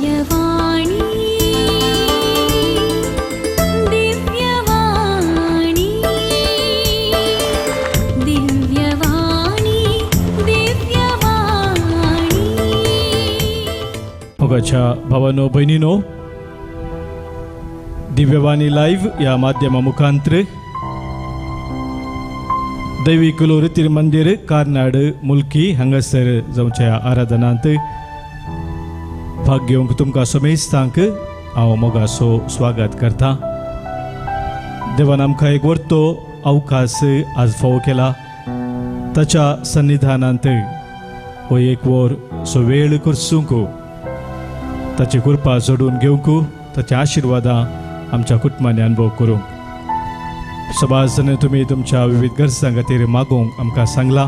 दिव्यवाणी दिव्यवाणी दिव्यवाणी दिव्यवाणी। मोगाच्या भावानो भयणीनो, दिव्यवाणी लायव्ह ह्या माध्यमा मुखांत्र दैवी कुलोर मंदिर कार्नाड मुल्की हांगासर जावच्या आराधनांत भाग घेवंक तुमकां समेस्तांक हांव मोगासो स्वागत करता। देवान आमकां एक वर्तो अवकाश आज फावो केला, ताच्या सन्निधानांत हो एक वर सो वेळ करसूंक, ताची कृपा जोडून घेवंक, ताच्या आशिर्वादां आमच्या कुटुंबांनी अनुभव करूंक। सभाजन तुमी तुमच्या विविध गरजां खातीर मागूंक आमकां सांगलां।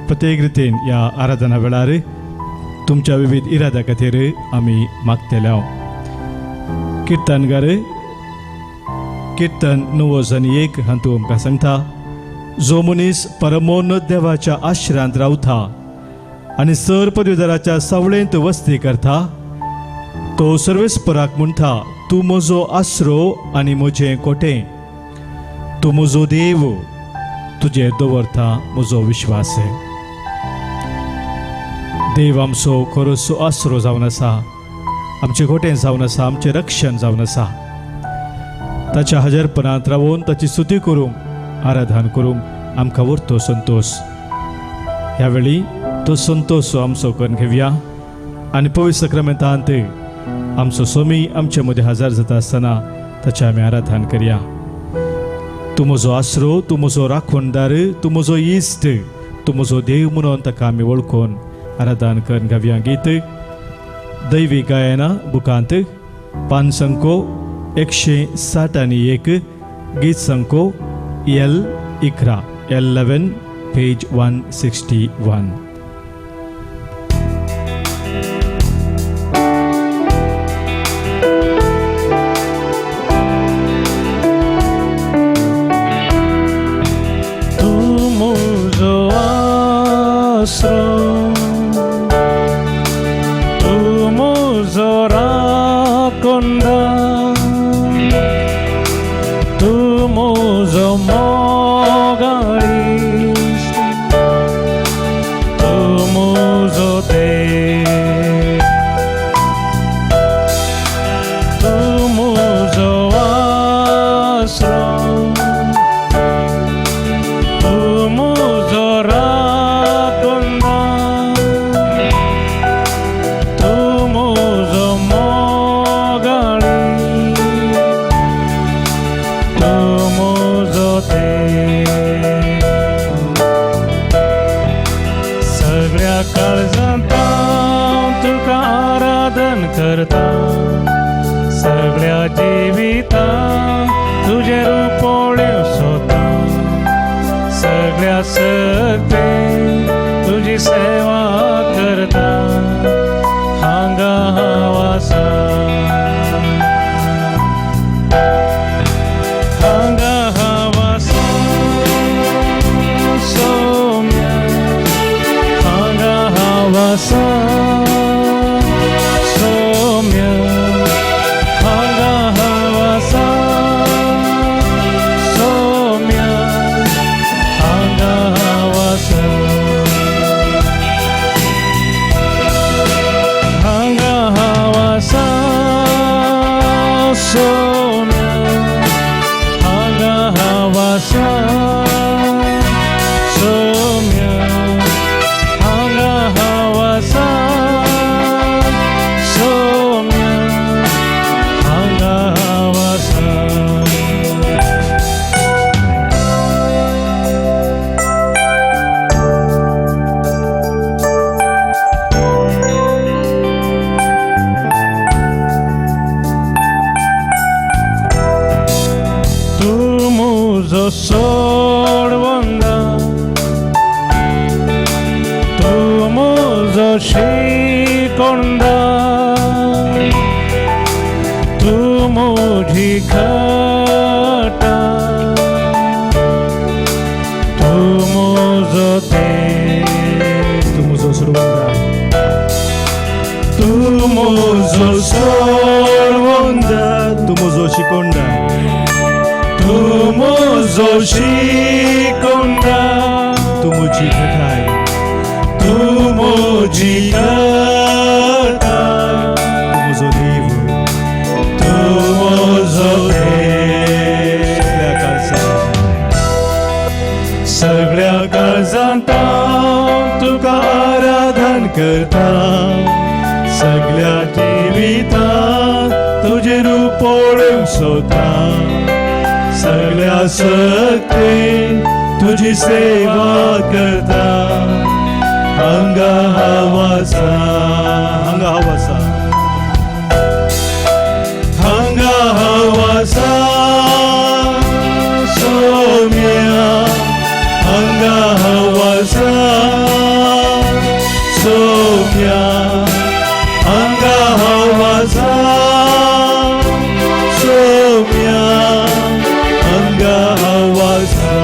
प्रत्येक रितीन ह्या आराधना वेळार तुमच्या विविध इरादा खातीर आमी मागतले। हांव किर्तनगार किर्तन 91 हातूंत आमकां सांगता, जो मनीस परमोन्न देवाच्या आश्रांत रावता आनी सर पदवीधराच्या सावळेंत वस्ती करता, तो सर्वेस्पराक म्हणटा, तूं म्हजो आसरो आनी म्हजें कोटें, तूं म्हजो देव, तुजेर दवरता म्हजो विश्वास। देव आमचो खरोसो आसरो जावन आसा, आमचें कोटें जावन आसा, आमचें रक्षण जावन आसा। ताच्या हजारपणांत रावून ताची स्तुती करूंक, आराधन करूंक आमकां व्हरतो संतोश। ह्या वेळी तो संतोश आमचो करून घेवया आनी पवित्र सक्रामेंतांत आमचो स्वामी आमचे मदीं हजर जाता आसतना ताचें आमी आराधन करया। तूं म्हजो आसरो, तूं म्हजो राखणदार, तूं म्हजो इश्ट, तूं म्हजो देव म्हणून ताका आमी वळखून आराधन करून घेवया। गीत दैवी गायना बुकांत पान संको 161, गीत संको एल 11, L 11, page 161। तूं म्हजो आसरो, तूं म्हजो राखणदार, तूं म्हजो मोगाळीस, तूं म्हजो देव, तूं म्हजो आसरो, तूं म्हजो राखणदार, तूं म्हजो मोगाळी, तूं म्हजो देव। सगळ्या काळजांत हांव तुका आराधन करता, सगळ्या जिवितांत तुजें रूप पळोवंक सोदता, सगळ्या शक्तेन तुजी सेवा करता, हांगा हांव आसा, हांगा हांव आसा सोम्या, हांगा हांव आसा सोम्या, हांगा हांव आसा सोम्या, हांगा हांव आसा, हांगा हांव आसा सोम्या, हांगा हांव आसा सोम्या, हांगा हांव आसा सोम्या, हांगा हांव आसा। तूं म्हजो सोडवंदा, तूं म्हजो शिकोणदार, तूं म्हजी घटा, तूं म्हजो देव, तूं म्हजो सोडवंदार, तूं म्हजो म्हजो सोडवंदार, तूं म्हजो शिकोंडार, तूं म्हजो शिकोंडार, तूं म्हजी घटाय, तूं म्हजी घटाय, तूं म्हजो देव, तूं म्हजो देव. सगळ्या काळजान, सगळ्या काळजांत तुका आराधन करता, सगळ्या जिवितांत तुजें रूप पळोवंक सोदता, सगळ्या सक्तेन तुजी सेवा करता. हांगा हांव आसा, हांगा हांव आसा, हांगा हांव आसा सोम्या, हांगा हांव आसा सोम्या, हांगा हांव आसा सोम्या, हांगा हांव आसा,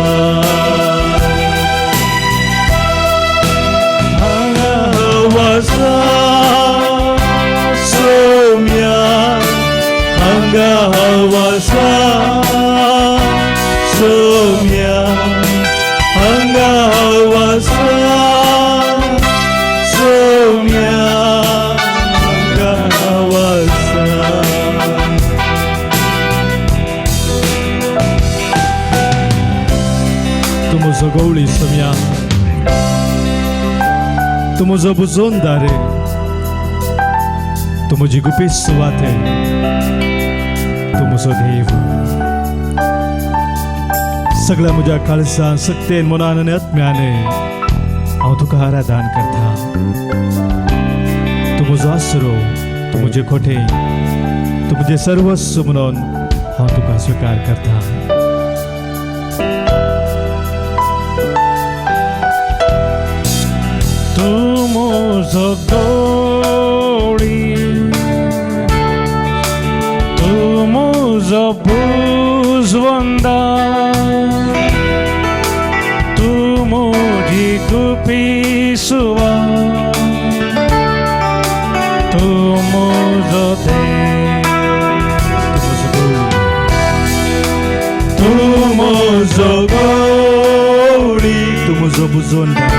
हांगा हांव आसा सोम्या, हांगा हांव आसा सोम्या, हांगा हांव आसा सोम्या, हांगा हांव आसा. तूं म्हजो गवळी सोम्या, तूं म्हजो बुजोनदार, तूं म्हजी गुपीत सुवात, तूं म्हजो देव. सगळ्या म्हज्या काळजान, सक्तेन, मनान आनी आत्म्यान हांव तुका आराधन करता. तूं म्हजो आसरो, तूं म्हजें खोटें, तूं म्हजें सर्वस्व म्हणून हांव तुका स्विकार करता. तूं म्हजो गवळी, तूं म्हजो बुजवंदार, तूं म्हजी गुपी सुवात, तूं म्हजो देव. तूं म्हजो गवळी, तूं म्हजो गवळी, तूं म्हजो बुजोनदार,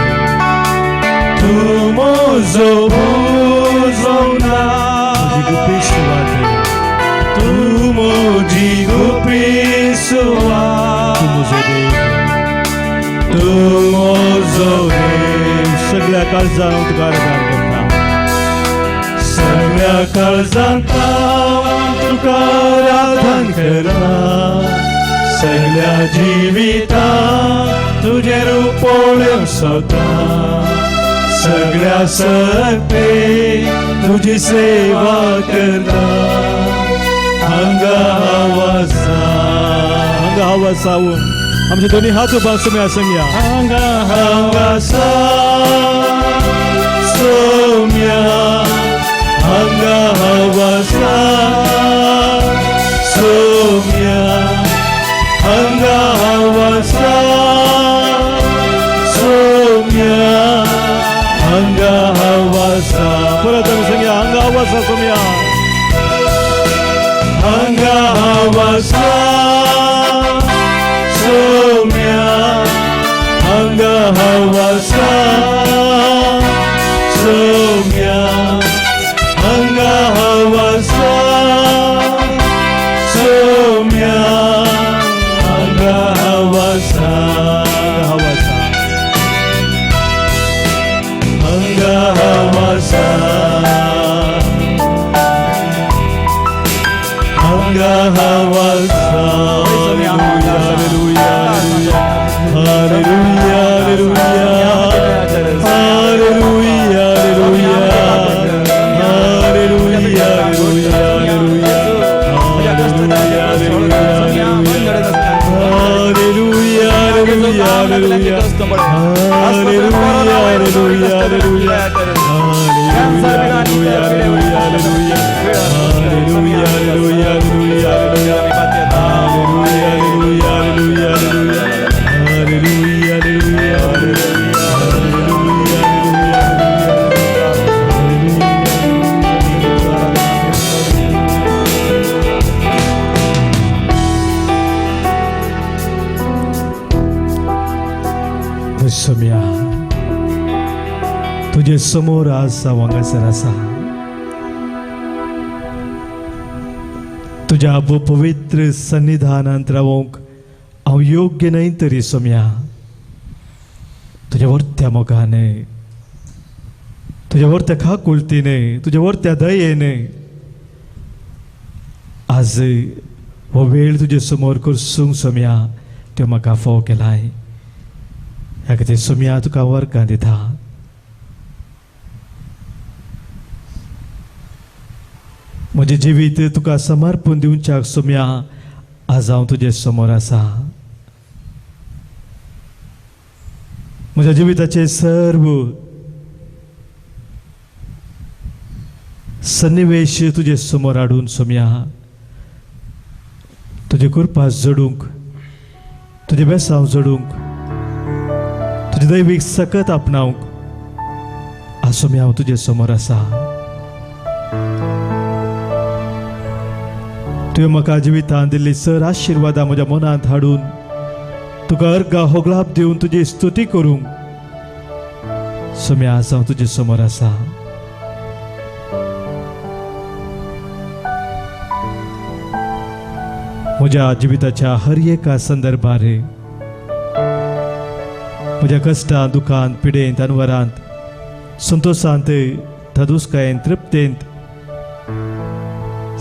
तूं म्हजो बुजवंदार, म्हजी गुपीत सुवात, तूं म्हजी गुपी सुवात, तूं म्हजो देव, तूं म्हजो देव. सगळ्या काळजान हांव तुका आराधन करता. सगळ्या काळजांत तुका आराधन करता, सगळ्या जिवितांत तुजें रूप पळोवंक सोदता, सगळ्या सक्तेन तुजी सेवा करता. हांगा हांव आसा, हांगा हांव आसा. आमचे दोनी हात उबार सोम्या संगया. हांगा हांव आसा सोम्या, हांगा हांव आसा सोम्या, हांगा हांव आसा सोम्या, हांगा हांव आसा. परत आमी संगया, हांगा हांव आसा सोम्या, हांगा हांव आसा सोम्या, हांगा हांव आसा सोम्या, हांगा हांव आसा सोम्या, हांगा हांव आसा, हांव आसा, हांगा हांव आसा, हांगा हांव आसा. Hallelujah, hallelujah, hallelujah, hallelujah, hallelujah. तुजे समोर आज हांव हांगासर आसा. तुज्या पवित्र सन्निधानांत रावोंक हांव योग्य न्हय तरी सोम्या, तुज्या वर्त्या मोगान, तुज्या वर्त्या खाकुलतीन, तुज्या वर्त्या दयेन आज हो वेळ तुजे समोर करसूंक सोम्या त्यो म्हाका फोव केलाय. ह्या खातीर सोम्या तुका वर्गां दिता. म्हजें जिवीत तुका समर्पण दिवच्याक सोम्या आज हांव तुजे समोर आसा. म्हज्या जिविताचे सर्व सन्निवेश तुजे समोर हाडून सोम्या तुजे कृपा जोडूंक, तुजें बेसांव जोडूंक, तुजें दैवीक सकत आपणावंक आज सोम्या हांव तुजे समोर आसा. तुवें म्हाका जिवितांत दिल्ली सर आशिर्वादां म्हज्या मनांत हाडून तुका अर्घा होगलाप दिवन तुजी स्तुती करूंक सोम्या आज हांव तुजे समोर आसा. म्हज्या जिविताच्या हर एका संदर्भार, म्हज्या कश्टांत, दुखांत, पिडेंत, अनवरांत, संतोशांत, धादोसकायेंत, तृप्तेंत,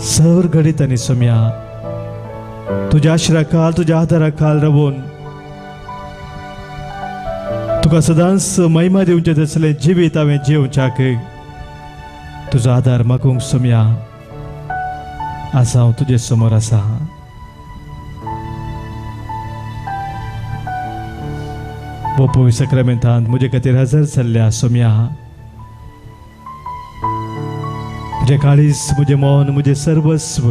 सर घडीत आनी सोम्या तुज्या आश्रा खाल, तुज्या आदारा खाल रावून तुका सदांच महिमा दिवचें तसलें जिवीत हांवें जिवच्याक तुजो आदार मागूंक सोम्या आज हांव तुजे समोर आसा. बोपोय सक्रामेंतांत म्हजे खातीर हजर जाल्ल्या सोम्या, म्हजें काळीज, म्हजें मन, म्हजें सर्वस्व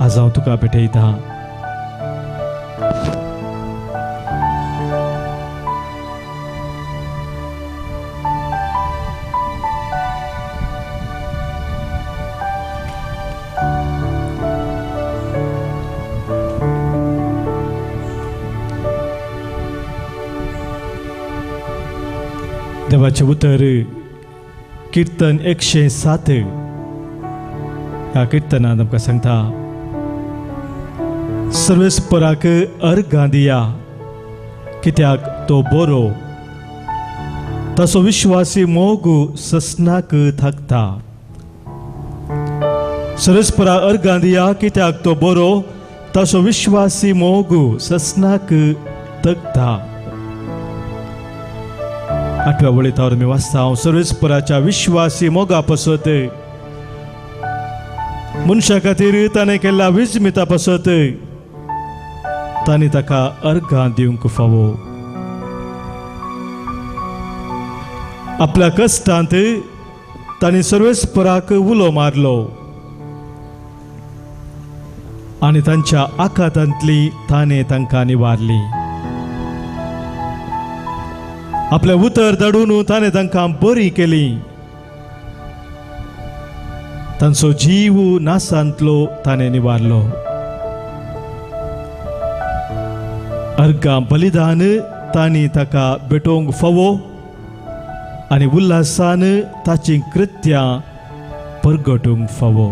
आज हांव तुका भेटयता. देवाचें उतर किर्तन 107 ह्या किर्तनांत आमकां सांगता, सर्वेस्पराक अर्घां दिया कित्याक तो बरो, ताचो विश्वासी मोग ससनाक थाकता. सर्वेस्पराक अर्घां दिया कित्याक तो बरो, ताचो विश्वासी मोग ससनाक तकता. आठव्या वळीतावर मी वाचता हांव, सर्वेस्पराच्या विश्वासी मोगा पासत, मनशा खातीर ताणें केल्ल्या विस्मिता पासत तांणी ताका अर्घां दिवंक फावो. आपल्या कश्टांत तांणी सर्वेस्पराक उलो मारलो आनी तांच्या आखातांतली ताणें तांकां निवारली. आपलें उतर धाडून ताणें तांकां बरी केली. तांचो जीव नासांतलो ताणें निवारलो. अर्घां बलिदान तांणी ताका भेटोवंक फावो आनी उल्हासान ताचीं कृत्यां परगटूंक फावो.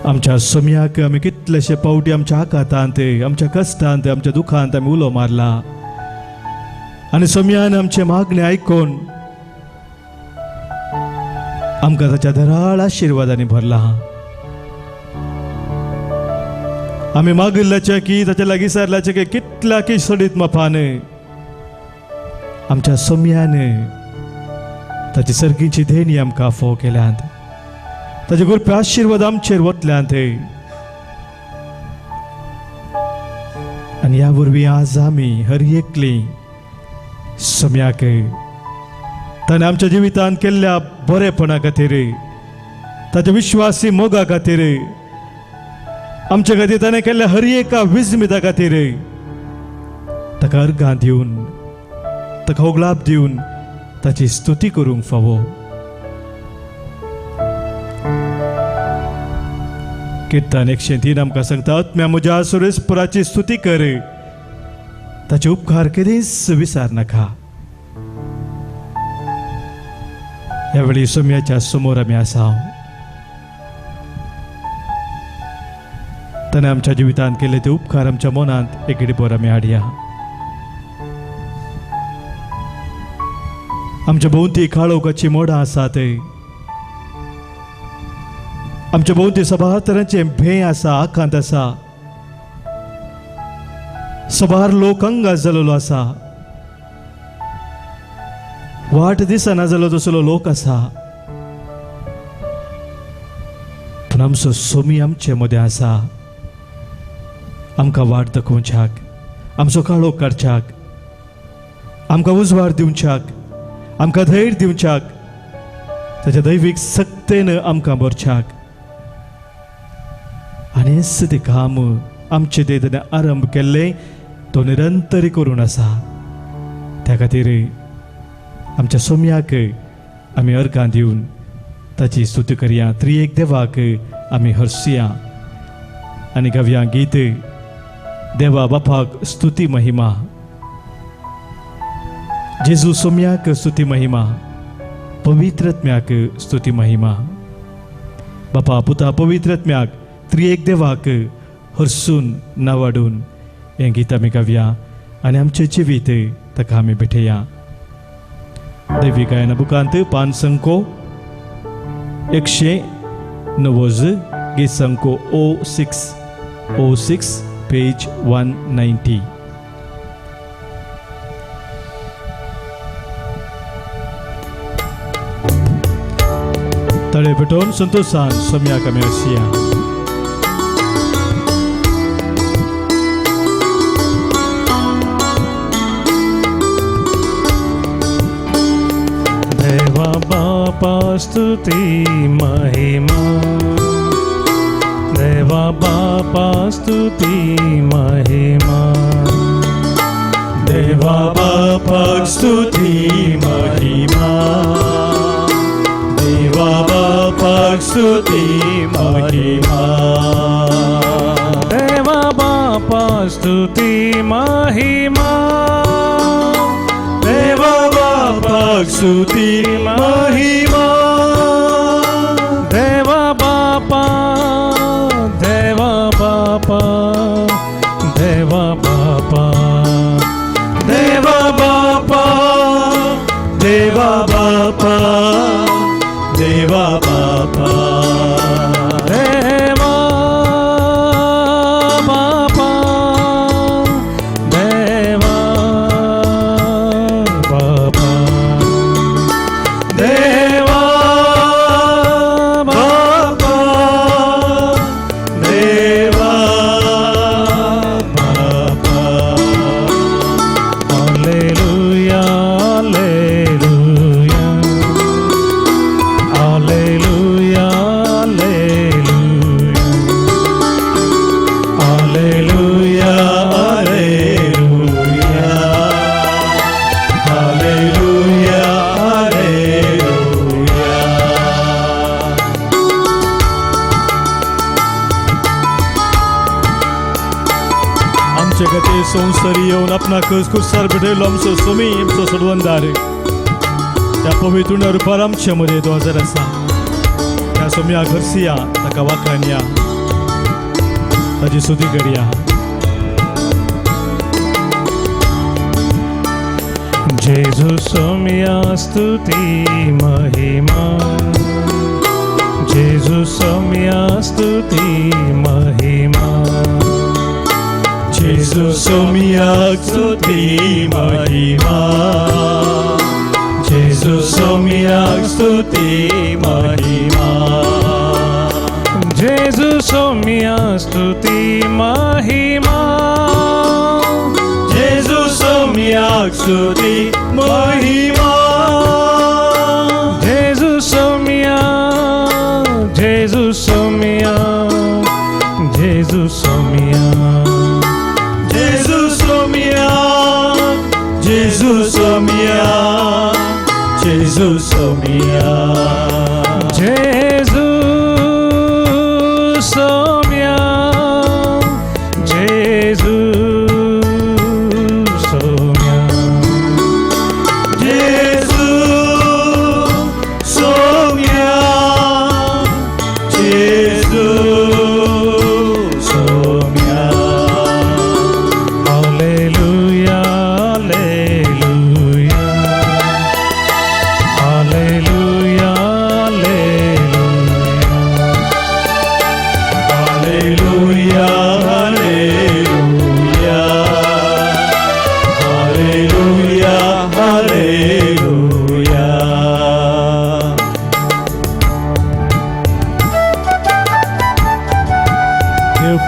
आमच्या सोम्याक आमी कितलेशे पावटी आमच्या आकातांत, आमच्या कश्टांत, आमच्या दुखांत आमी उलो मारला आनी सोम्यान आमचे मागणे आयकून आमकां ताच्या धराळ आशिर्वादांनी भरला. आमी मागिल्ल्याचे की ताच्या लागीं सारल्याचे की कितल्या की सोडीत मापान आमच्या सोम्यान ताची सर्गीची देणी आमकां फोव केल्यांत, ताचे गोरपे आशिर्वाद आमचेर वतल्यांत. आनी ह्या वरवीं आज आमी हर एकली सोम्याक ताणें आमच्या जिवितांत केल्ल्या बरेपणा खातीर, ताच्या विश्वासी मोगा खातीर, आमच्या खातीर ताणें केल्ल्या हर एका विस्मिता खातीर ताका अर्घां दिवन, ताका होगलाप दिवन ताची स्तुती करूंक फावो. किर्तन 103 आमकां सांगता, आत्म्या म्हज्या सुरेशपुराची स्तुती कर, ताचे उपकार केदींच विसार नाका. ह्या वेळी सोम्याच्या समोर आमी आसा. ताणें आमच्या जिवितांत केल्ले ते उपकार आमच्या मनांत एक बोर आमी हाडया. आमच्या भोंवती काळोखाची मोडां आसात, आमच्या भोंवती सबार तरांचे भें आसा, आकांत आसा, सबार लोक अंगास जालेलो आसा, वाट दिसना जालो तसलो लोक आसा. पूण आमचो सोमी आमचे मदें आसा, आमकां वाट दाखोवच्याक, आमचो काळोख काडच्याक, आमकां उजवाड दिवच्याक, आमकां धैर्य दिवच्याक, ताच्या दैवीक सक्तेन आमकां भरच्याक. आनी हेंच तें काम आमचे ते ताणें आरंभ केल्लें तो निरंतर करून आसा. त्या खातीर आमच्या सोम्याक आमी अर्गां दिवन ताची स्तुती करया. त्रिएक देवाक आमी हरसुया आनी गावया गीत देवा बापाक स्तुती महिमा, जेजू सोम्याक स्तुती महिमा, पवित्रत्म्याक स्तुती महिमा. बापा पुता पवित्रत्म्याक त्रिएक देवाक हरसून नावाडून हें गीत आमी गावया आनी आमचें जिवीत ताका आमी भेटया. दैवी गायना बुकांत पान संको 190, गीत संको 0606, पेज 190. तळे पेटोवन संतोषान सोम्याक आमी हरसुया. देवा बापा स्तुती महिमा, देवा बापा स्तुती महिमा, देवा बापाक स्तुती महिमा, देवा बापाक स्तुती महिमा, देवा बापा स्तुती महिमा, देवा बापाक स्तुती महिमा, देवा बापा, देवा बापा, देवा बापा, देवा बापा, देवा बापा, देवा बापा, देवा बापा, देवा बापा, देवा बापा, देवा बापा. Hallelujah, hallelujah, hallelujah, hallelujah, hallelujah, hallelujah, hallelujah. आमचे खातीर संवसारी येवन आपणाक कुसार भेटयलो आमचो सोमी, आमचो सोडवंदार. त्या पवित्र रुपार आमचे मदें तो हजर आसा. त्या सोम्याक हरसिया, ताका वाखाणया, ताची स्तुती करया. जेजू सोम्या स्तुती महिमा, जेजू सोम्या स्तुती महिमा, जेजू सोम्याक स्तुती महिमा, जेजू सोम्याक स्तुती महिमा, जेजू सोम्या स्तुती महिमा, जेजू सोम्याक स्तुती महिमा, जेजू सोम्या, जेजू सोम्या, जेजू सोम्या, जेजू सोम्या, जेजू सोम्या, जेजू सोम्या, जेजू सोम्या, जेजू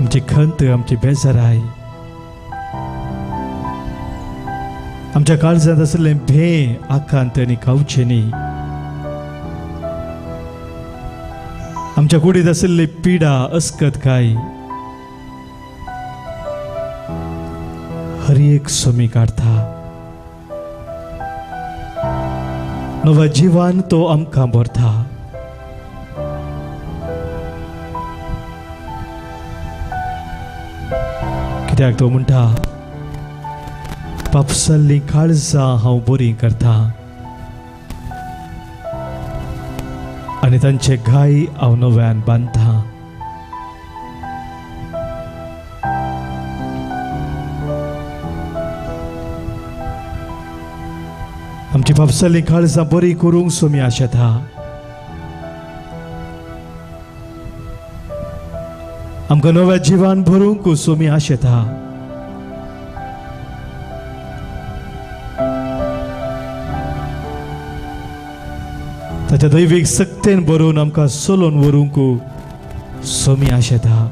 आमची खंत, आमची बेजाराय, आमच्या काळजांत आशिल्लें भें, आकांत आनी कावचेनी, आमच्या कुडींत आशिल्ली पिडा, अस्कत काय हर एक सोमी काडटा. नव्या जिवान तो आमकां भरता. कित्याक तो म्हणटा, पापसल्लीं काळजां हांव बरीं करता आनी तांचे घाय हांव नव्यान बांदता. आमची पापसल्लीं काळजां बरीं करूंक सोमी आशेता. आमकां नव्या जिवान भरूंक सोमी आशेता. ताच्या दैवीक सक्तेन भरून आमकां सोलोवन व्हरूंक सोमी आशेता.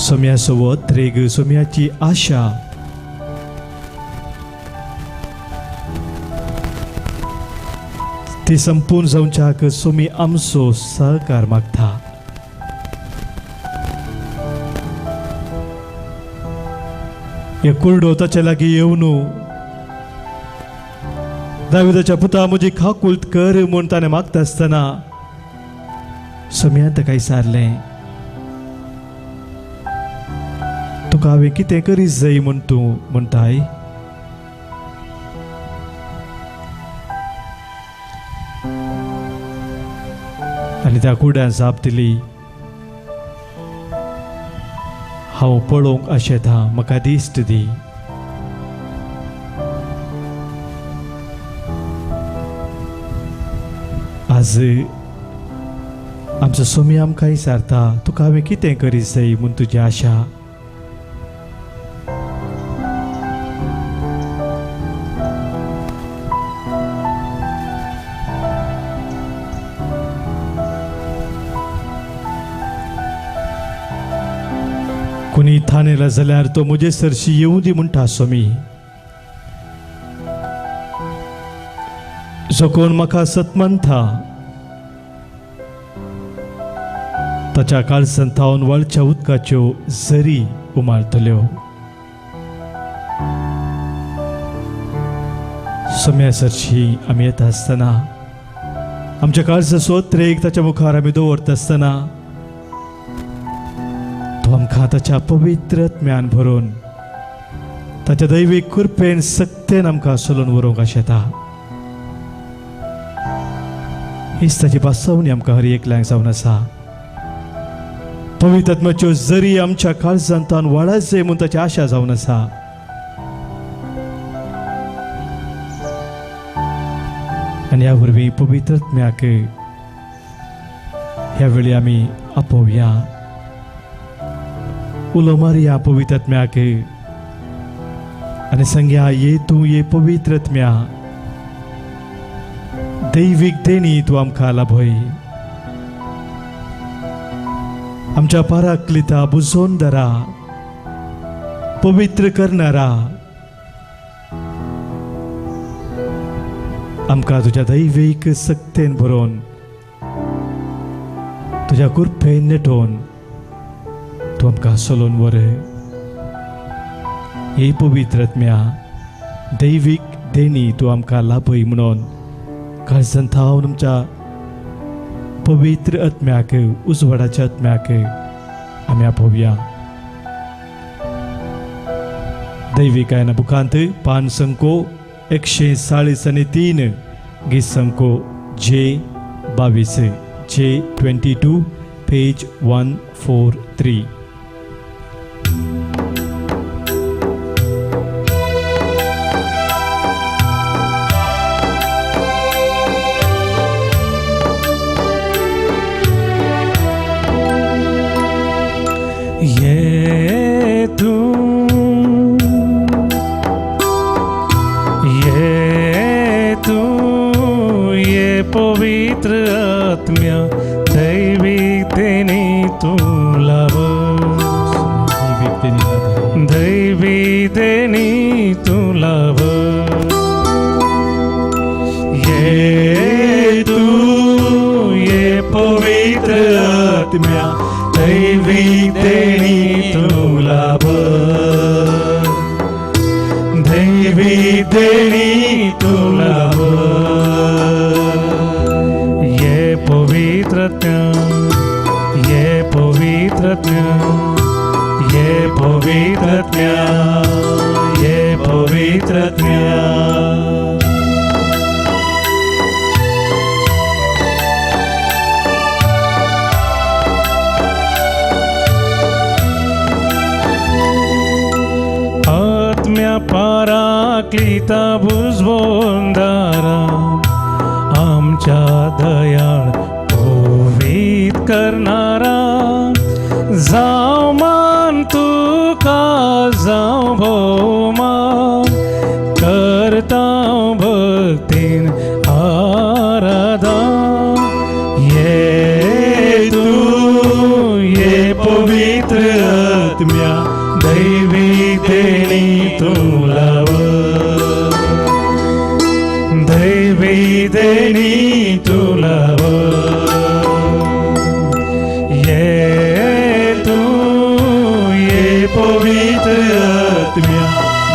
सोम्याचो उद्रेक, सोम्याची आशा ती संपूर्ण जावच्याक सोमी आमचो सहकार मागता. हे कुरडो ताच्या लागीं येवन दाविदाच्या पुता म्हजी काकुळट कर म्हूण ताणें मागता आसतना सोम्यान ताका विचारलें, तुका हांवें कितें करीत जाय म्हूण तूं म्हणटाय? आनी त्या कुड्यान जाप दिली, हांव पळोवंक आशेता, म्हाका दिश्ट दी. आज आमचो सोमी आमकां विचारता, तुका हांवें कितें करीत जाय म्हूण तुजी आशा? कोणी थानेला जाल्यार तो म्हजे सरशी येवं दी म्हणटा सोमी. जो कोण म्हाका सत मानता ताच्या काळजांत थावन वळच्या उदकाच्यो झरी उमाळटल्यो. सोम्या सरशी आमी येता आसतना आमच्या काळजाचो उद्रेक ताच्या मुखार आमी दवरता आसतना तो आमकां ताच्या पवित्र ज्ञान भरून ताच्या दैवीक कृपेन सक्तेन आमकां सोलून व्हरूंक आशेता. हीच ताची पासवणी आमकां हर एकल्यांक जावन आसा. पवित्र आत्म्याच्यो जरी आमच्या काळजांतान वाडाचे म्हूण ताची आशा जावन आसा. आनी ह्या वरवीं पवित्र आत्म्याक ह्या वेळी आमी आपोवया, उलो मारया पवित्र आत्म्याक आनी सांगया, ये तूं ये पवित्र आत्म्या, दैवीक देणी तूं आमकां लाभय. आमच्या पाराक्लिता बुजोवन धरा, पवित्र करणारा, आमकां तुज्या दैवीक सक्तेन भरोवन तुज्या कृपेन नेटोवन तूं आमकां सोलोवन व्हर. हे पवित्र आत्म्या, दैवीक देणी तूं आमकां लाभय म्हणून काळजांत थावन आमच्या पवित्र आत्म्याक, उजवाडाच्या आत्म्याक आमी आपोवया. दैवीक आयना बुकांत पान संको 143, गीत संको जे 22, जे 22, पेज 143. ये तू, ये तू, ये दैवी देणी तूं लाभ. ये तूं ये पवित्र आत्म्या दैवी देणी तूं लाभ. दैवी देणी तूं लाभ. ये पवित्रत्या ये पवित्रत्या ये पवित्रत्या ये पवित्रत्या. आत्म्या पाराक्लिता बुजवोंदारा आमच्या दयाळ पवीत करणारा. जावं मान तुका जावं भोवमान करता भक्तीन आराधा. ये तूं ये पवित्र आत्म्या दैवी देणी तूं लाभ. दैवी देणी तूं लाभ. ये तूं ये पवित्र आत्म्या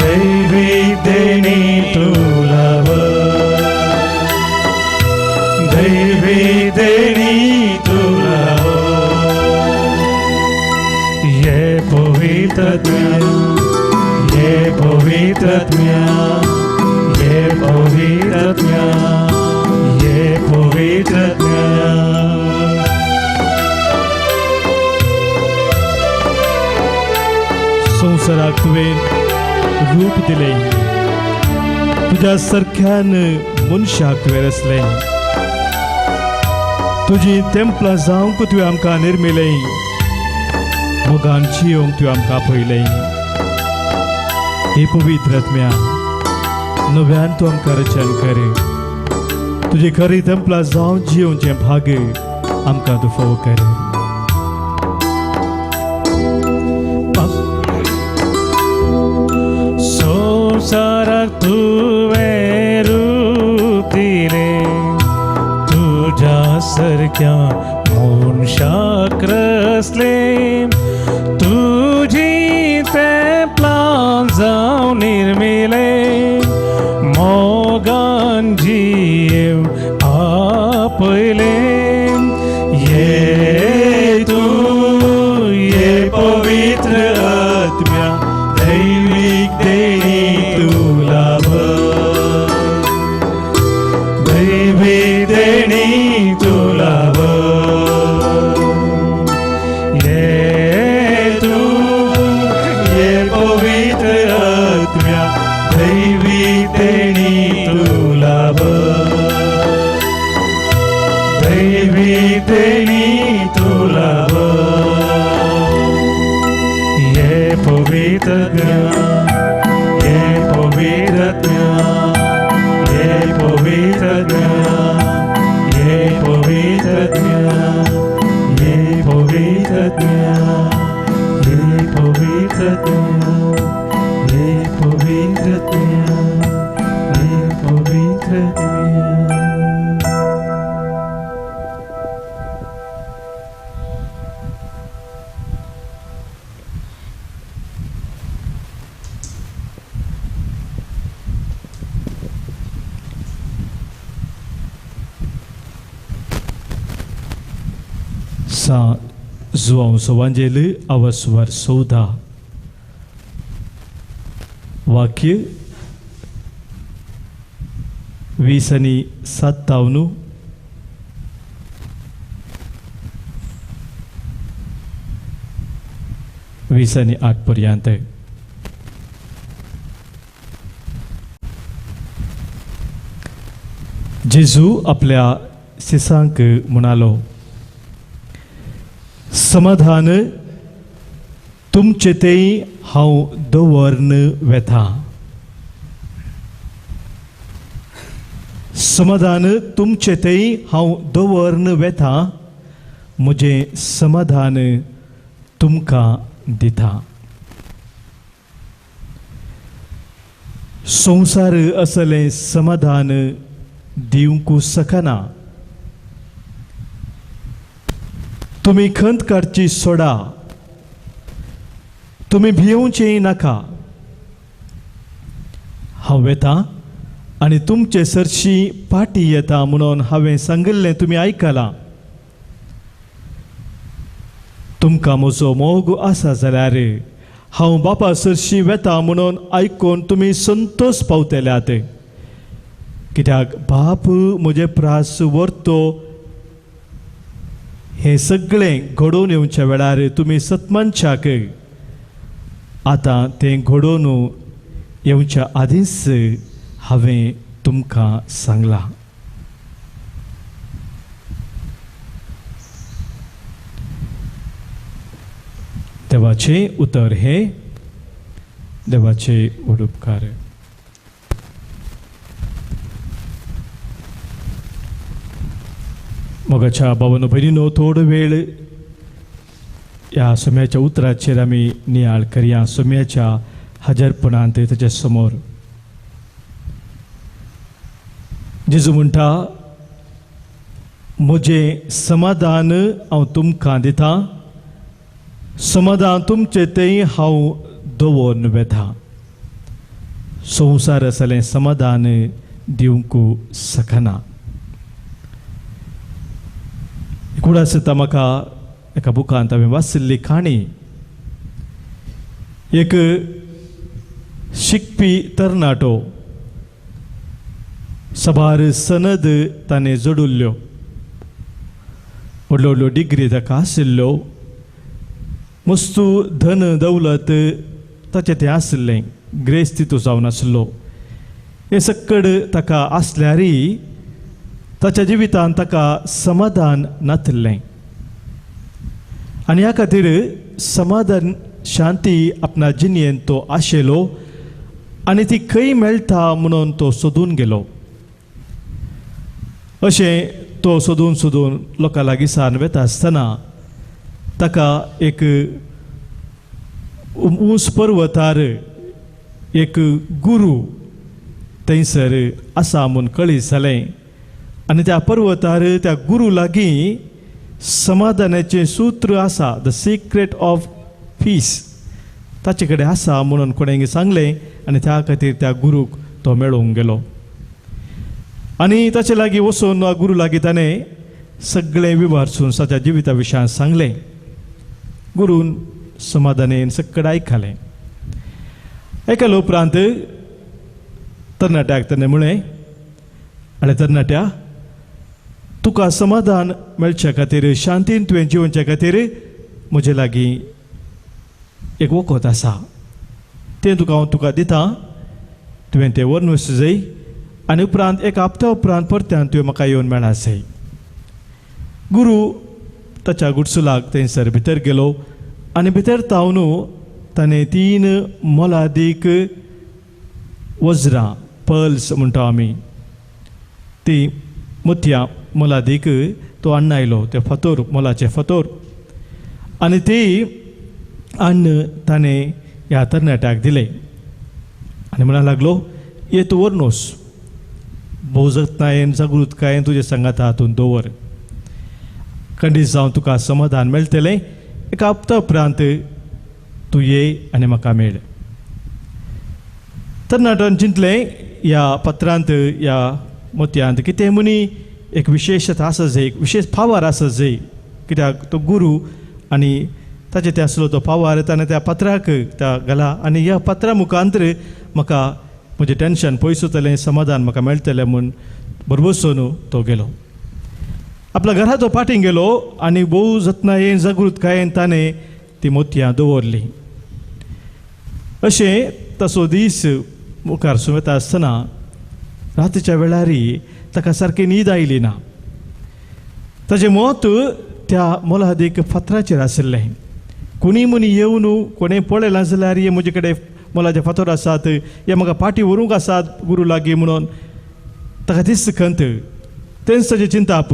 दैवी देणी तूं लाभ. दैवी देणी तूं लाभ. ये पवित्रत्म्या ये पवित्रत्म्या ये पवित्रत्म्या ये पवित्रत्म्या. संवसाराक तुवें रूप दिलें, तुज्या सारख्यान मनशाक तुवें रचलें. तुजी तेंपलां जावंक तुवें आमकां निर्मिलें, मोगान जियोंक तुवें आमकां पयलें. हे पवित्र आत्म्या नव्यान तूं आमकां रचन कर. तुजी खरी तेंपलां जावन जियोवचें भाग आमकां तूं फावो कर. संवसाराक तुवें रूप दिलें तुज्या सारक्या मनशाक रचलें. तुजी तेंपलां जावं निर्मिलें मोगान जीव आपयलें. ये तूं ये पवित्र आत्म्या दैवीक देणी तूं लाभ. दैवी देणी तूं लाभ. ये तूं ये पवित्र आत्म्या दैवी देणी तूं लाभ. दैवी देणी तूं लाभ. ये पवित्रत्म्या ये पवित्रत्म्या ये पवित्रत्म्या ये पवित्रत्म्या ये पवित्रत्म्या ये पवित्रत्म्या ये पवित्रत्म्या ये पवित्रत्म्या. सा जुआंव सवांजेल अवस्वर 14 वाक्य 20 आनी 57 20 आनी 8 पर्यंत. जेजू आपल्या शिसांक म्हणालो, समाधान तुमचे तेय हांव दवरन वेता. समाधान तुमचे तेय हांव दवरन वेता, म्हजें समाधान तुमकां दिता. संवसार असलें समाधान दिवंक शकना. तुमी खंत काडची सोडा, तुमी भियोवचें नाका. हांव वेता आनी तुमचे सरशी पाटी येता म्हणून हांवें सांगिल्लें तुमी आयकलां. तुमकां म्हजो मोग आसा जाल्यार हांव बापा सरशी वेता म्हणून आयकून तुमी संतोश पावतल्यात. कित्याक बाप म्हजे प्रास व्हरतो हें सगळें घडोवन येवच्या वेळार तुमी सतमानशाक आतां तें घडोवन येवच्या आदींच हांवें तुमकां सांगलां. देवाचें उतर हें देवाचे व्हड उपकार. मोगाच्या बाबानो भयणीनो, थोडो वेळ ह्या सोम्याच्या उतराचेर आमी नियाळ करया. सोम्याच्या हजरपणांत ताच्या समोर जेजू म्हणटा, म्हजें समाधान हांव तुमकां दिता, समाधान तुमचें तें हांव दवरून वेता. संवसार आसलें समाधान दिवंक शकना. कुडास येता म्हाका एका बुकांत हांवें वाचिल्ली काणी. एक शिकपी तरणाटो, सबार सनद ताणें जोडिल्ल्यो, व्हडल्यो व्हडल्यो डिग्री ताका आशिल्ल्यो, मस्तू धन दौलत ताचें तें आशिल्लें, ग्रेस्त तितू जावन आशिल्लो. हें सक्कड ताका आसल्यारय ताच्या जिवितांत ताका समाधान नातिल्लें आनी ह्या खातीर समाधान शांती आपणा जिणेंत तो आशेलो आनी ती खंय मेळटा म्हणून तो सोदून गेलो. अशें तो सोदून सोदून लोकां लागीं सान वेता आसतना ताका एक ऊंच पर्वतार एक गुरू थंयसर आसा म्हूण कळीत जालें आनी त्या पर्वतार त्या गुरू लागीं समाधानाचें सूत्र आसा, the secret of piece ताचे कडेन आसा म्हणून कोणें सांगलें आनी त्या खातीर त्या गुरूक तो मेळोवंक गेलो. आनी ताचे लागीं वचून गुरू लागीं ताणें सगळें विवारसून ताच्या जिविता विशयान सांगलें. गुरून समाधानेन सगळें आयकलें. आयकल्या उपरांत तरणाट्याक ताणें म्हळें, आनी तरणाट्या, तुका समाधान मेळचे खातीर, शांतीन तुवें जिवनच्या खातीर म्हजे लागीं एक वखद आसा, तें तुका हांव तुका दिता, तुवें तें व्हरून वचूं जाय आनी उपरांत एक हप्त्या उपरांत परत्यान तुवें म्हाका येवन मेळा जाय. गुरू ताच्या गुडसुलाक थंयसर भितर गेलो आनी भितर तावन ताणें 3 मोलादीक वज्रां, पर्ल्स म्हणटा आमी, ती मोतयां मोलादीक तो अन्न आयलो, ते फातोर, मोलाचे फातोर, आनी ती अन्न ताणें ह्या तरणाट्याक दिलें आनी म्हणूंक लागलो, ये तूं व्हरनोस, भोव जतनायेन जागृतकायेन तुजे सांगाता हातूंत दवर, खंडीत जावन तुका समाधान मेळटलें. एका हप्त्या उपरांत तूं ये आनी म्हाका मेळ. तरणाट्यान चिंतलें, ह्या पत्रांत, ह्या मोतयांत कितें म्हणी एक विशेशता आसा जाय, एक विशेश पावर आसा जाय, कित्याक तो गुरू आनी ताचे ते आसलो तो पावर ताणें त्या पत्राक त्या घाला आनी ह्या पत्रा मुखांतर म्हाका म्हजें टेंशन पयस वतलें, समाधान म्हाका मेळटलें म्हूण भरवंसोन तो गेलो. आपल्या घरा तो फाटीं गेलो आनी भोव जतनायेन जागृतकायेन ताणें ती मोतयां दवरलीं. अशें तसो दीस मुखार सुमेता आसतना रातीच्या वेळारय ताका सारकी न्हीद आयली ना. ताजें मत त्या मोलादीक फातराचेर आशिल्लें. कोणी मनी येवन कोणें पळयलां जाल्यार हे म्हजे कडेन मोलाचे फातर आसात, हे म्हाका पाटी व्हरूंक आसात गुरू लागीं म्हणून ताका दिस खंत. तेंच ताजें चिंताप,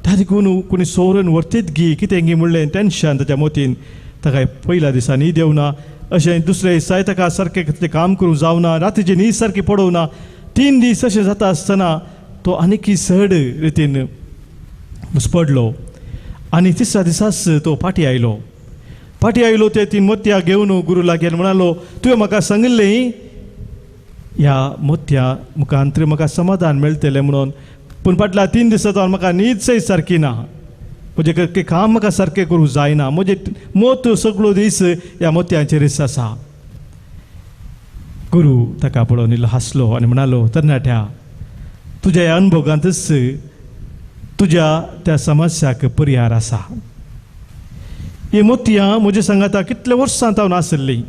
त्या देखून कोणी सोरून व्हरतीत गी कितें गी म्हणलें टेंशन ताच्या मोतीन. ताका पयल्या दिसा न्हीद येवना अशें दुसरे दिसाय ताका सारकें कितलें काम करूंक जावना, रातीची न्हीद सारकी पडोवना. 3 दीस अशें जाता आसतना तो आनीकी चड रितीन घुसपडलो आनी तिसऱ्या दिसाच तो फाटीं आयलो. फाटीं आयलो ते 3 मोतयां घेवन गुरू लागीं म्हणालो, तुवें म्हाका सांगिल्लें ह्या मोतयां मुखांतर म्हाका समाधान मेळटलें म्हणून, पूण फाटल्या 3 दिसां सावन म्हाका न्हीद सयत सारकी ना, म्हजें काम म्हाका सारकें करूंक जायना, म्हजें मोत सगळो दीस ह्या मोतयांचेरच आसा. गुरू ताका पळोवन इल्लो हांसलो आनी म्हणालो, तरणाट्या, तुज्या ह्या अनुभोगांतच तुज्या त्या समस्याक परिहार आसा. ही मोतयां म्हज्या सांगाता कितल्या वर्सां तावन आसली,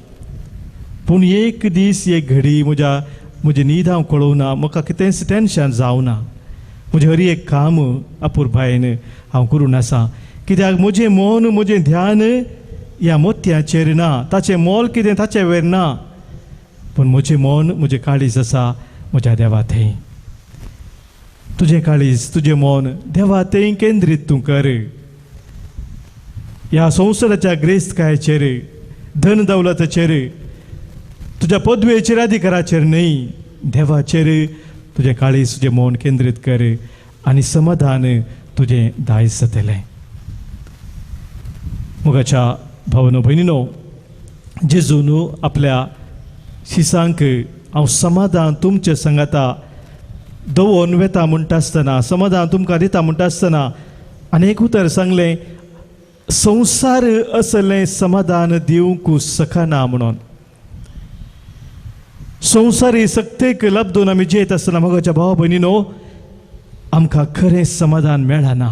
पूण एक दीस एक घडी म्हजी न्हीद हांव कळोवना, म्हाका कितेंच टेंशन जावना, म्हजें हर एक काम अपुरबायेन हांव करून आसा, कित्याक म्हजें मन म्हजें ध्यान ह्या मोतयांचेर ना, ताचें मोल कितें ताचें वेर ना, पूण म्हजें मन म्हजें काळीज आसा म्हज्या देवा थंय. तुजें काळीज तुजें मन देवा थंय केंद्रीत तूं कर. ह्या संवसाराच्या ग्रेस्तकायेचेर, धन दौलताचेर, तुज्या पदवेचेर अधिकाराचेर न्हय, देवाचेर तुजें काळीज तुजें मन केंद्रीत कर आनी समाधान तुजें दायज जातलें. मोगाच्या भावनो भयणीनो, जेजून आपल्या शिसांक हांव समाधान तुमचे सांगाता दवरून वेता म्हणटा आसतना, समाधान तुमकां दिता म्हणटा आसतना आनी एक उतर सांगलें, संवसार असलें समाधान दिवंक शकना म्हणून. संवसारी सक्तेक लब्दून आमी जियेत आसतना मोगाच्या भावा भयणीनो, आमकां खरें समाधान मेळना.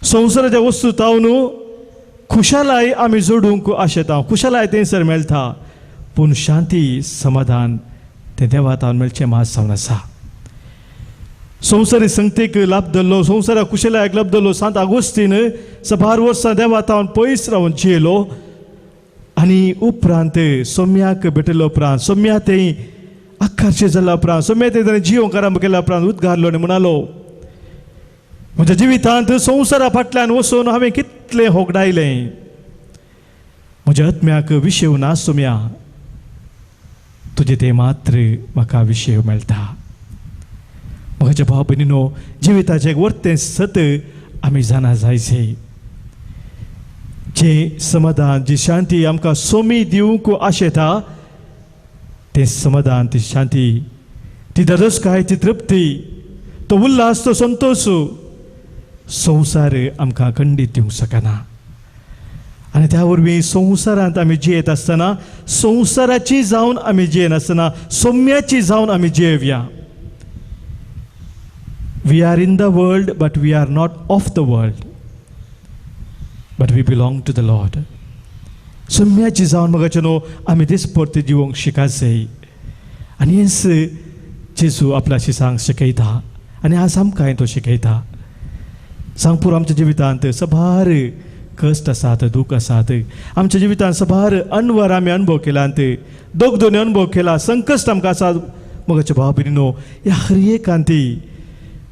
संवसाराच्या वस्तू तावन खुशालाय आमी जोडूंक आशेता, खुशालाय थंयसर मेळटा, पूण शांती समाधान तें देवा तावन मेळचें मात जावन आसा. संवसारी संगतेक लाभ धरलो, संवसारा कुशलायक लाभ धरलो सांत आगोस्तीन सभार वर्सां देवा तावन पयस रावन जियेलो आनी उपरांत सोम्याक भेटलो उपरांत, सोम्या थंय आकाशे जाल्या उपरांत, सोम्या थंय ताणें जिवंक आरंभ केल्या उपरांत उद्गारलो आनी म्हणालो, म्हज्या जिवितांत संवसारा फाटल्यान वचून हांवें कितलें होगडायलें, म्हज्या आत्म्याक विशेव ना सोम्या, तुजें तें मात्र म्हाका विशेव मेळटा. म्हज्या भाव भयणीनो, जिविताचें एक वर्तें सत आमी जाणा जायचें, जें समाधान जी शांती आमकां सोमी दिवंक आशेता तें समाधान, ती शांती, ती धादोसकाय, ती तृप्ती, तो उल्हास, तो संतोश संवसार आमकां खंडीत दिवंक शकना. आनी त्या वरवीं संवसारांत आमी जियेत आसतना संवसाराची जावन आमी जियेनासतना सौम्याची जावन आमी जियेवया. We are in the world, but we are not of the world, but we belong to the Lord. सौम्याची जावन मोगाचे न्हू आमी दिसपरती जिवंक शिकायचें. आनी हेंच जेजू आपल्या शिसांक शिकयता आनी आज आमकांय तो शिकयता. सांग पुरो आमच्या जिवितांत सबार कश्ट आसात, दूख आसात, आमच्या जिवितांत सबार अनवर आमी अनुभव केलात, दोग दोनी अनुभव केला, संकश्ट आमकां आसात. मोगाचे भाव भयणीनो, ह्या हर एकांती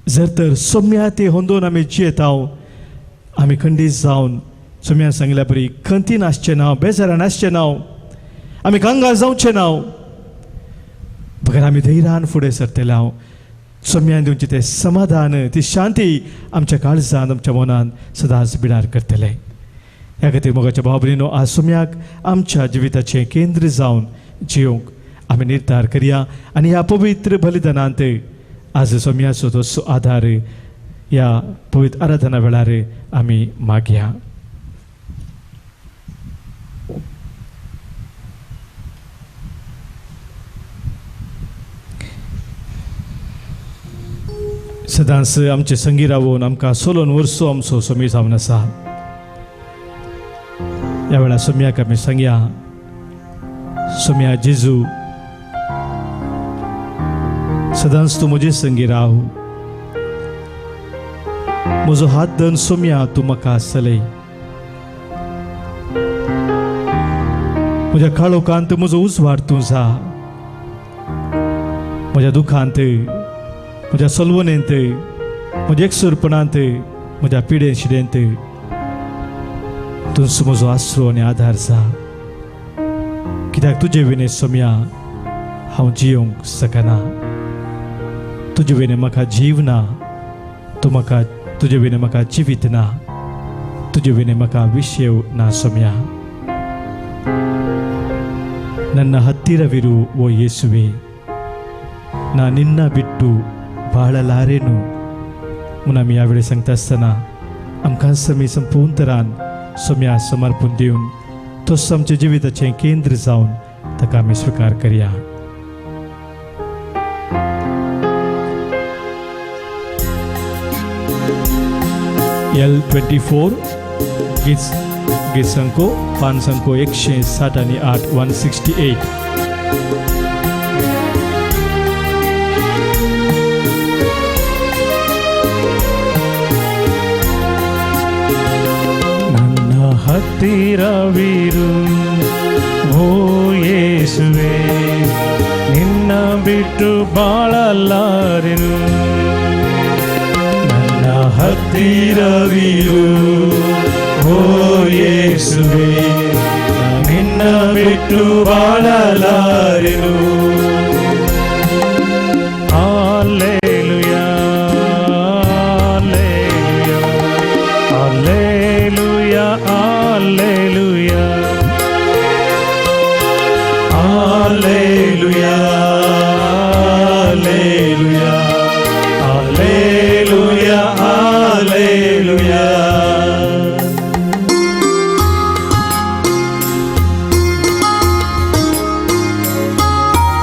जर तर सोम्या ते होंदोवन आमी जियेता, आमी खंडीत जावन सोम्यान सांगिल्ल्या बरी खंतीन आसचें ना, बेजारान आसचें ना, आमी कांगार जावचें ना, बगर आमी धैर्यान फुडें सरतले. हांव सोम्यान दिवचें तें समाधान, ती शांती आमच्या काळजान, आमच्या मनान सदांच बिडार करतले. ह्या खातीर मोगाच्या भाव भयणीनो, आज सोम्याक आमच्या जिविताचें केंद्र जावन जिवंक आमी निर्धार करया आनी ह्या पवित्र बलिदानांत आज सोम्याचो तो आदार ह्या पवित्र आराधना वेळार आमी मागया. सदांच आमचे संगी रावून आमकां सोलोन वर्सो आमचो सोमी जावन आसा. ह्या वेळार सोम्याक आमी सांगया, सोम्या जेजू, सदांच तूं म्हजे संगी राव, म्हजो हात धरून सोम्या तूं म्हाका चलय, म्हज्या काळोखांत म्हजो उजवाड तूं जा, म्हज्या दुखांत, म्हज्या सलवणेंत, म्हज्या एकसुरपणांत, म्हज्या पिडेन शिडेंत तूंच म्हजो आसरो आनी आदार जा. कित्याक तुजे विणे सोम्या हांव जियोंक शकना, तुजे विणे म्हाका जीव ना, तूं म्हाका तुजे विणे म्हाका जिवीत ना, तुजे विणे म्हाका विशेव ना सोम्या. ನನ್ನ ಹತ್ತಿರವಿರು ಓ ಯೇಸುವೆ, ನಾ ನಿನ್ನ ಬಿಟ್ಟು ಬಾಳಲಾರೆನು. म्हणून आमी ह्या वेळी सांगता आसतना आमकां समी संपूर्ण तरान सोम्या समर्पण दिवन तोच आमच्या जिविताचें केंद्र जावन ताका आमी स्विकार करया. L24 गीत संको पान संको 168 168. ನನ್ನ ಹತ್ತಿರವಿರು ಓ ಯೇಸುವೆ, ನಿನ್ನ ಬಿಟ್ಟು ಬಾಳಲಾರೆನು. ನನ್ನ ಹತ್ತಿರವಿರು ಓ ಯೇಸುವೆ, ನಿನ್ನ ಬಿಟ್ಟು ಬಾಳಲಾರೆನು. Hallelujah, hallelujah, hallelujah, hallelujah, hallelujah, hallelujah, hallelujah.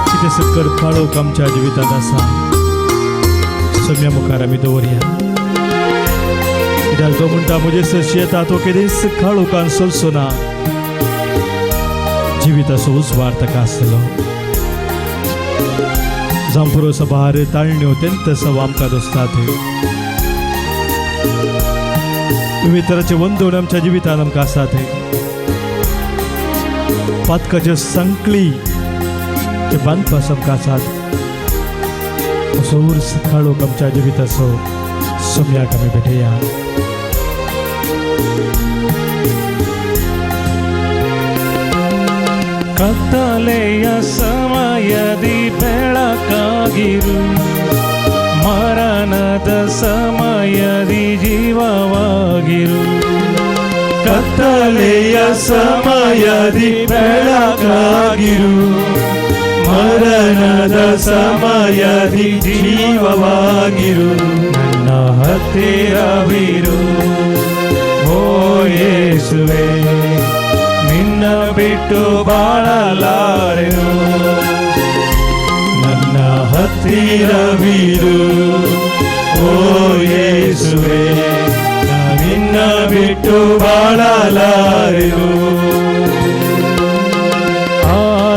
कितें सक्कर काळोख आमच्या जिवितांत आसा सोम्या मुखार आमी दवरया. कित्याक तो म्हणटा म्हजे सरशी येता तो केदीच काळोखान सोलचो ना, जिविताचो उजवार ताका आसतलो. जावं पुरो सभार ताळण्यो तेंत सव आमकां दोसतात, विविध तराचे वंदोण आमच्या जिवितांत आमकां आसात. पातकाच्यो संकळी ते बांदपास आमकां आसात. असो उर्स काळोख आमच्या जिविताचो सोम्याक आमी भेटया. ಕತ್ತಲೆಯ ಸಮಯದಿ ಬೆಳಕಾಗಿರು, ಮರಣದ ಸಮಯದಿ ಜೀವವಾಗಿರು. ಕತ್ತಲೆಯ ಸಮಯದಿ ಬೆಳಕಾಗಿರು, ಮರಣದ ಸಮಯದಿ ಜೀವವಾಗಿರು. ನನ್ನ ಹತ್ತಿರವಿರು ಓ ಯೇಸುವೆ, ನಿನ್ನ ಬಿಟ್ಟು ಬಾಳಲಾರೆನು. ನನ್ನ ಹತ್ತಿರವಿರು ಓ ಯೇಸುವೆ, ನಿನ್ನ ಬಿಟ್ಟು ಬಾಳಲಾರೆನು.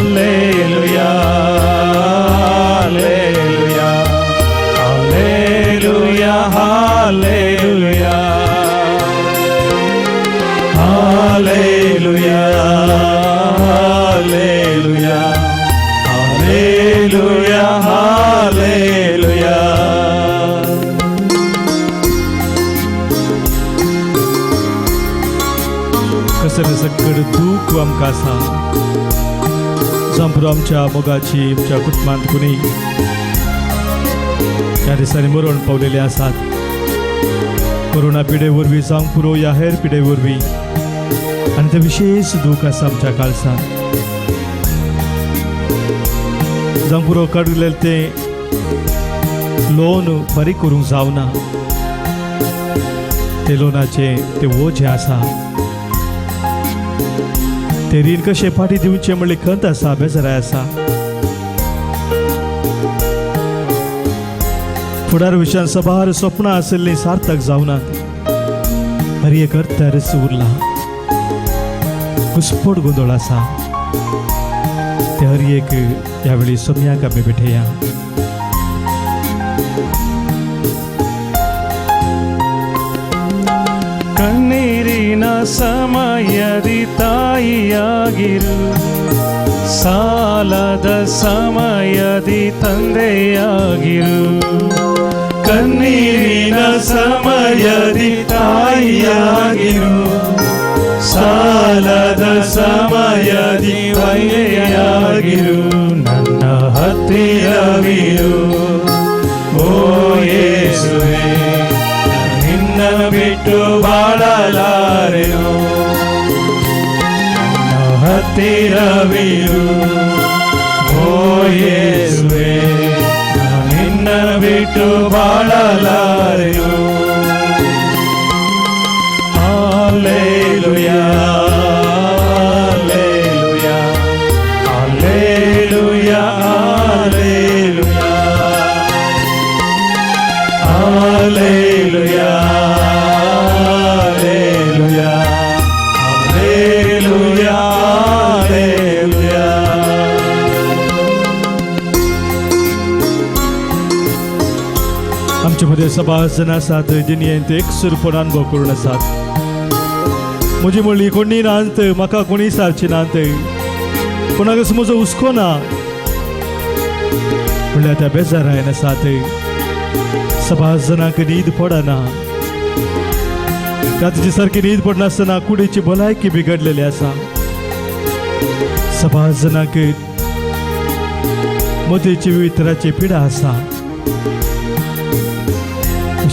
Hallelujah, hallelujah, hallelujah, hallelujah, hallelujah, hallelujah, hallelujah, hallelujah. कसलें सक्कड दूख आमकां आसा, जावं पुरो आमच्या मोगाची आमच्या कुटुंबांत कोणी ह्या दिसांनी मरण पावलेले आसात. कोरोना पिडे वरवीं जावंक पुरो ह्या हेर पिडे वरवीं, आनी तें विशेश दूख आसा आमच्या काळसांत. जावंक पुरो काडलेलें तें लोन फारीक करूंक जावना, ते लोनाचें तें ओजें आसा, ते रीण कशें फाटीं दिवचें म्हणलें खंत आसा, बेजाराय आसा. फुडार विशयान सभार सपनां आशिल्लीं सार्थक जावनात, हर एक अर्थारच उरला, घुस्पट गोंदळ आसा. ते हर एक ह्या वेळी सोम्याक आमी भेटया. ಕಣ್ಣೀರಿನ ಸಮಯದಿ ತಾಯಿಯಾಗಿರು, ಸಾಲದ ಸಮಯದಿ ತಂದೆಯಾಗಿರು. ಕಣ್ಣೀರಿನ ಸಮಯದಿ ತಾಯಿಯಾಗಿರು, ಸಾಲದ ಸಮಯದಿ ವೈಯಾಗಿರು, ನನ್ನ ಹತ್ತಿರವಿರು ಓ ಯೇಸುವೆ, ನಿನ್ನ ಬಿಟ್ಟು ಬಾಳಲಾರೆನು. ನನ್ನ ಹತ್ತಿರವಿರು ಓ ಯೇಸುವೆ, ನಿನ್ನ ಬಿಟ್ಟು ಬಾಳಲಾರೆನು. Hallelujah, hallelujah, hallelujah, hallelujah, hallelujah, hallelujah, hallelujah. आमचे मध्ये सभाजन आसात जिणेंत एकसुरपण अनुभव करून आसात. म्हजी म्हणली कोणी नात, म्हाका कोणी सारची नात, कोणाक म्हजो हुस्को ना म्हणल्यार त्या बेजारायन आसात. सभाजनाक न्हीद पडना, रातची सारकी न्हीद पडनासतना कुडीची भलायकी बिगडलेली आसा. सभाजनाक मतीची विविध तराची पिडा आसा,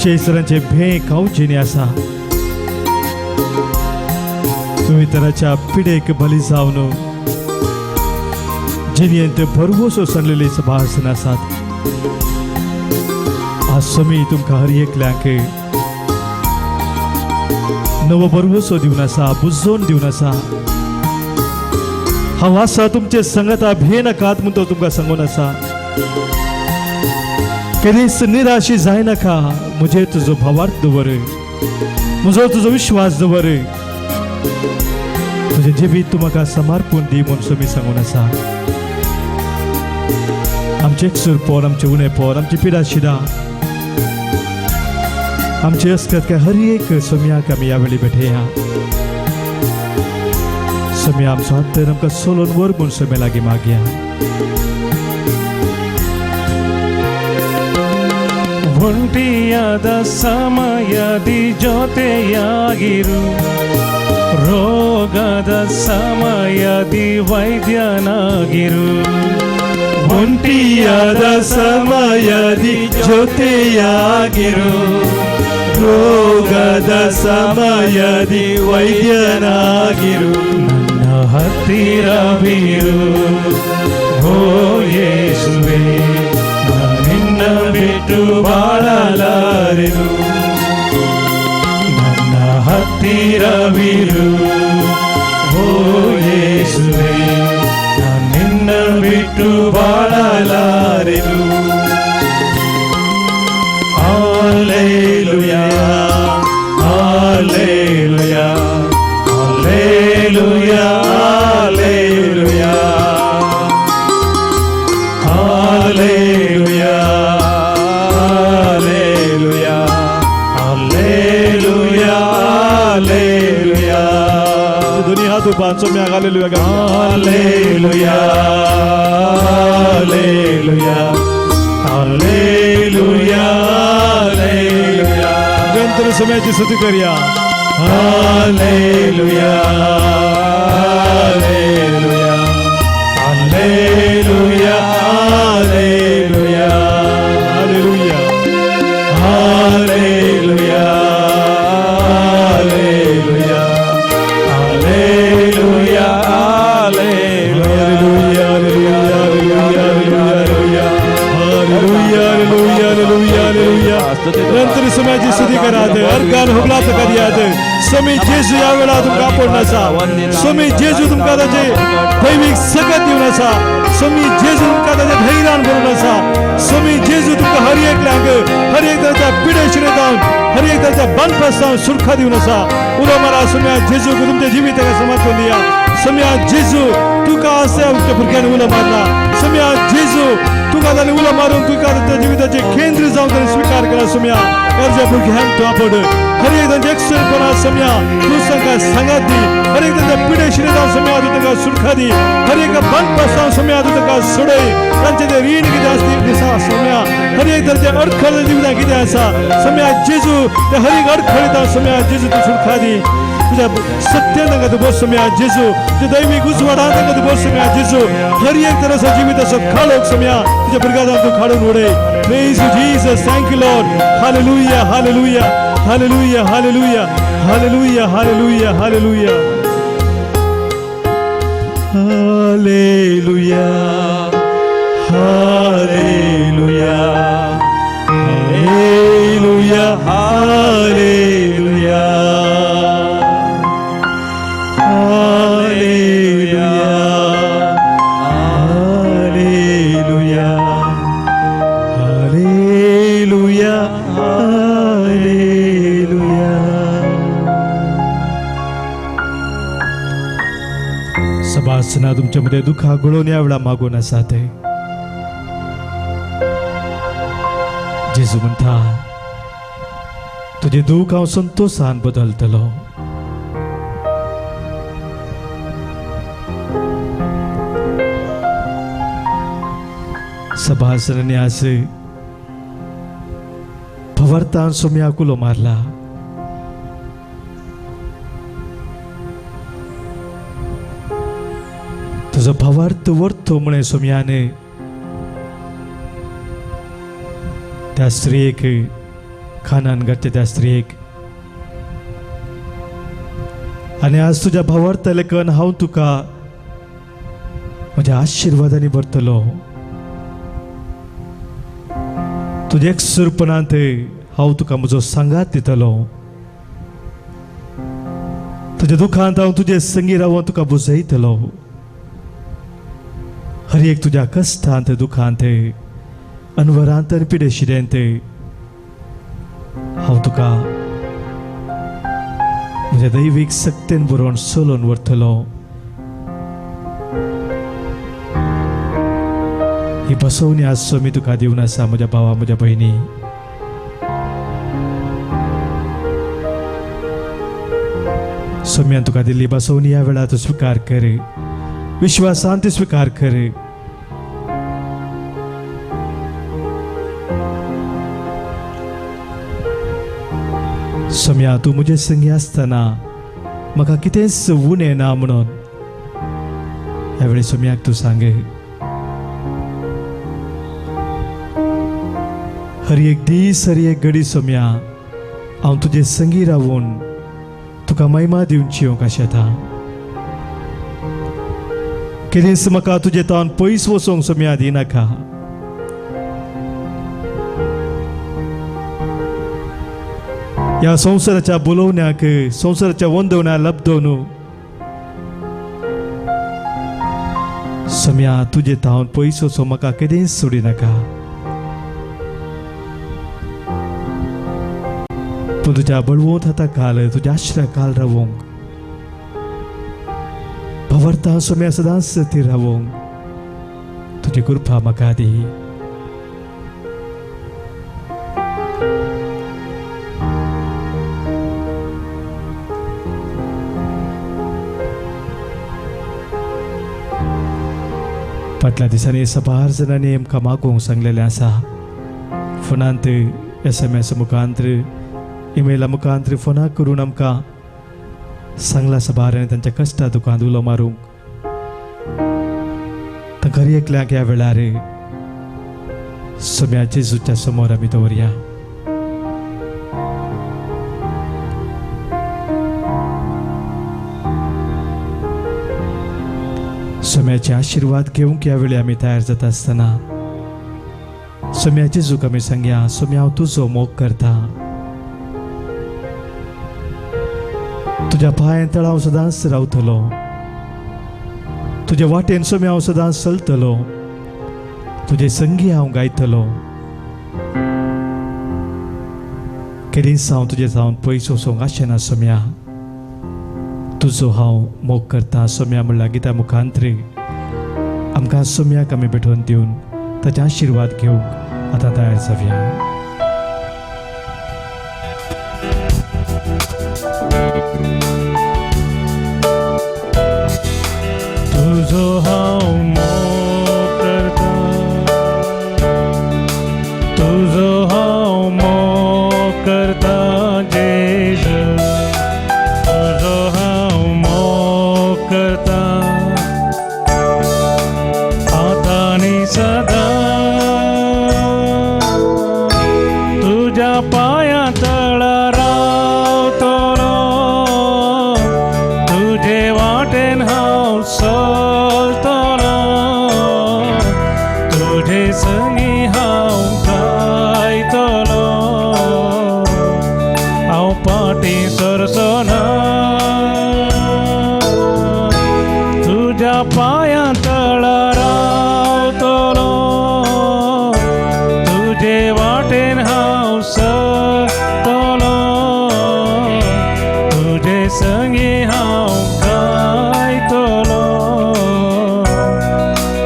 शेसरांचे भें खावचेनी आसा. विविध तराच्या पिडेक बली जावन जिणेंत भरवसो सांडलेली सभासन आसात. आज समी तुमकां हर एकल्यांक नवो भरवसो दिवन आसा, बुजोवन दिवन आसा. हांव आसा तुमचे संगता, भे नाकात म्हूण तो तुमकां सांगून आसा. केन्नाच निराशी जायनाका, म्हजेर तुजो भावार्थ दवर, म्हजो तुजो विश्वास दवर, तुजें जिवीत तूं म्हाका समर्पण दी म्हूण समी सांगून आसा. आमचे एकसूर पोर, आमचे उणें पोर, आमची पिडा शिडा, आमचे अस्कत काय हर एक सोम्याक आमी ह्या वेळी भेटया. सोम्या आमचो हात आमकां सोलोन वर म्हूण सोम्या लागीं मागया. ಒಂಟಿಯಾದ ಸಮಯದಿ ಜೊತೆಯಾಗಿರು, ರೋಗದ ಸಮಯದಿ ವೈದ್ಯನಾಗಿರು. ಒಂಟಿಯಾದ ಸಮಯದಿ ಜೊತೆಯಾಗಿರು, ರೋಗದ ಸಮಯದಿ ವೈದ್ಯನಾಗಿರು. ನನ್ನ ಹತ್ತಿರವಿರು ಓ ಯೇಸುವೆ, ನಿನ್ನ ಬಿಟ್ಟು ಬಾಳಲಾರೆನು. ನನ್ನ ಹತ್ತಿರವಿರು ಓ ಯೇಸುವೆ, ನಿನ್ನ ಬಿಟ್ಟು ಬಾಳಲಾರೆನು. Hallelujah, hallelujah, hallelujah, hallelujah, hallelujah, hallelujah, hallelujah, hallelujah. दोन्ही हात उपान सोम्याक hallelujah गावया. Hallelujah, hallelujah, hallelujah, hallelujah. निरंतर सोम्याची स्तुती करूया. Hallelujah, hallelujah, hallelujah, hallelujah, hallelujah, hallelujah, hallelujah, hallelujah, hallelujah. Hallelujah, hallelujah, hallelujah, hallelujah, hallelujah, hallelujah. निरंतर सोम्याची स्तुती करात, अर्गान हुबलात करयात. सोमी जेजू ह्या वेळार तुमकां आपोवन आसा. सोमी जेजू तुमकां ताचे दैवीक सकत दिवन आसा. सोमी जेजू तुमकां ताचे धैर्यान भरून आसा. सोमी जेजू तुमकां हर एकल्यांक हर एक ताच्या पिडेशिरे जावन हर एक ताच्या बांदपास जावन सुरखा दिवन आसा. उलो मारा सोम्या जेजूक तुमच्या जिविताक समर्पण दिया. सोम्या जेजू तुका आसा तुमच्या भुरग्यांनी उलो मारला. सोम्या जेजू तुका ताणें उलो मारून तुका ताच्या जिविताचे केंद्र जावन ताणें स्विकार केला. सोम्या अर्जा भुरग्यांक तूं आपड, हर एक तांचे एकसुरपणा सोम्या तूं तांकां सांगात दी. हर एक तांच्या पिडेशिरे जावन सोम्या तूं तांकां सुरखा दी. हर एक बांदपास जावन सोम्या तूं तांकां सोडय. तांचे ते रीण कितें आसता दिसा सोम्या, हर एक तांचे अडखळ जिवितां कितें आसा सोम्या जेजू ते हर एक अडखळीत सोम्या जेजू तूं सुरखा दी. तुज्या सत्यान तांकां तूं बस सोम्या जेजू, तुज्या दैवीक उजवाडान तांकां तूं बस सोम्या जेजू. हर एक तराचो जिविताचो काळोख सोम्या तुज्या भुरग्यांक तूं काडून उडय. Praise you Jesus, thank you Lord. Hallelujah, hallelujah, hallelujah, hallelujah, hallelujah, hallelujah, hallelujah, hallelujah, hallelujah, hallelujah, hallelujah, hallelujah, hallelujah, hallelujah, hallelujah. सभासना तुमच्यामध्ये दुःखा गुळोवन या वेळा मागून आसा ते जेजू म्हणटा, तुजें दूख हांव संतोशान बदलतलो. सभासनांनी आज भवरतान सोम्या कुलो मारला. तुजो भावार्थ वरतो म्हणे सोम्याने त्या स्त्रियेक, खानान घडचे त्या स्त्रियेक. आनी आज तुज्या भावार्थ लेखन हांव तुका म्हज्या आशिर्वादांनी भरतलो. तुज्या एकसुरपणांत हांव तुका म्हजो सांगात दितलो. तुज्या दुखांत हांव तुजे संगी रावन तुका बुजयतलो. हर एक तुज्या कश्टांत, दुखांत, अनवरांत आनी पिडेशिरेंत हांव तुका म्हज्या दैवीक सक्तेन बरोवन चलोवन व्हरतलो. ही बसवणी आज मी तुका दिवन आसा म्हज्या भावा, म्हज्या भयणी. सोम्यान तुका दिल्ली बसवणी ह्या वेळार तूं स्विकार कर, विश्वासान ती स्विकार कर. सोम्या तूं म्हजे संगी आसतना म्हाका कितेंच उणें ना म्हणून ह्या वेळी सोम्याक तूं सांगे. हर एक दीस, हर एक घडी सोम्या हांव तुजे संगी रावून तुका महिमा दिवची येवंक आशेता. कितेंच म्हाका तुजे तावन पयस वचोंक सोम्या दिनाका. ह्या संवसाराच्या बोलोवण्याक, संवसाराच्या वंदवण्या लब्दोवन सोम्या तुजे तावन पयस वचोंक म्हाका केदेंच सोडिनाका. पूण तुज्या बळवंत हाता काल, तुज्या आश्रया काल रावोंक, भवरता सोम्या सदांच ती रावोंक तुजी कृपा म्हाका दी. फाटल्या दिसांनी सबार जाणांनी आमकां मागूंक सांगलेलें आसा. फोनांत, SMS मुखांत्र, इमेला मुखांत्र फोना करून आमकां सांगला सबार आनी तांच्या कश्टा दुकान उलो मारूंक. तांकां हर एकल्याक ह्या वेळार सोम्या जेजूच्या समोर आमी दवरया. सोम्याचे आशिर्वाद घेवंक ह्या वेळी आमी तयार जाता आसतना सोम्या जेजूक आमी सांगया, सोम्या हांव तुजो मोग करता, तुज्या पांयां तळा हांव सदांच रावतलो, तुजे वाटेन सोम्या हांव सदांच चलतलो, तुजे संगी हांव गायतलो. केदींच हांव तुजे जावन पयस वचोंक आशेना सोम्या, तुजो हांव मोग करता. सोम्या म्हणल्यार गिता मुखांतरी आमकां सोम्याक आमी भेटोवन दिवन ताचे आशिर्वाद घेवंक आतां तयार जावया. तुजो हांव मोग करता, तुजो हांव मोग करता जेजू, तुजो तुजे संगी हांव गायतलो, हांव पाटी सरचो ना. तुज्या पांयां तळा रावतलो, तुजे वाटेन हांव सरतलो, तुजे संगी हांव गायतलो,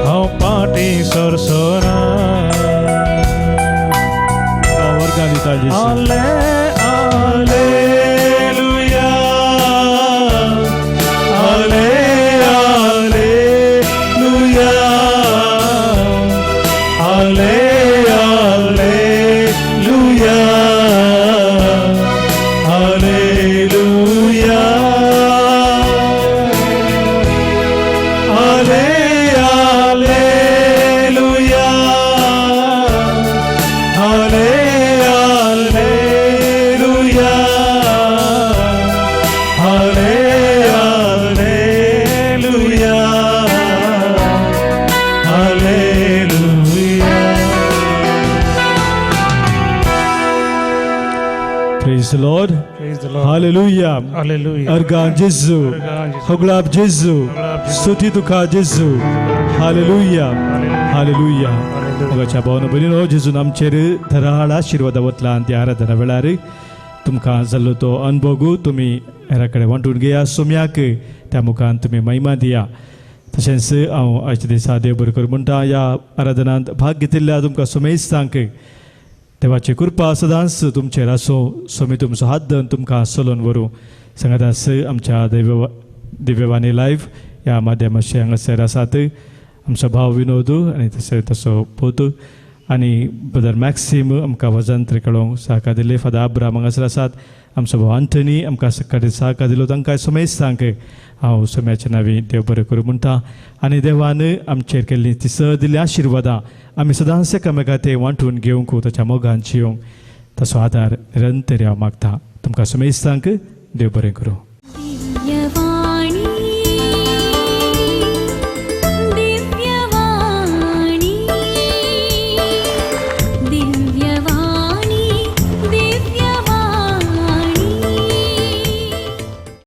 हांव पाटी सरचो ना. वर्गां दिता जेजू. आले आलेलुया, आले आलेलुया, आले आलेलुया, आलेलुया, आले आलेलुया, आले आलेलुया, आले आलेलुया, आलेलुया. Praise the Lord. Praise the Lord. Hallelujah. Hallelujah. अर्गां जेजू. अर्गां जेजू. होगळाप जेजू. होगळाप जेजू. स्तुती तुका जेजू. हालेलुया. हालेलुया. मोगाच्या भावानो भयणीनो, जेजून आमचेर धराळ आशिर्वाद वतला आनी त्या आराधना वेळार तुमकां जाल्लो तो अनभोगू तुमी हेरा कडेन वांटून घेया. सोम्याक त्या मुखान तुमी महिमा दिया. तशेंच हांव आयच्या दिसा देव बरें करूं म्हणटा. ह्या आराधनांत भाग घेतिल्ल्या तुमकां समेस्तांक देवाची कृपा सदांच तुमचेर आसूं. सोमी तुमचो हात धरून तुमकां चलोवन व्हरूं. सांगातास आमच्या दिव्यवाणी लायव्ह ह्या माध्यमाचे हांगासर आसात आमचो भाव विनोद आनी तशें तसो पूत आनी ब्रदर मॅक्सीम आमकां वजंत्र कळोवंक सहकार दिले. फादर आब्राम हांगासर आसात. आमचो भाव अंथनी आमकां सकाळी सहकार दिलो. तांकां समेस्तांक हांव सोम्याच्या नांवी देव बरें करूं म्हणटा. आनी देवान आमचेर केल्ली ती स दिल्ली आशिर्वादां आमी सदांच एकामेका ते वांटून घेवंक, ताच्या मोगान जियोंक तसो आदार निरंतर हांव मागता. तुमकां समेस्तांक देव बरें करूं. दिव्यवाणी.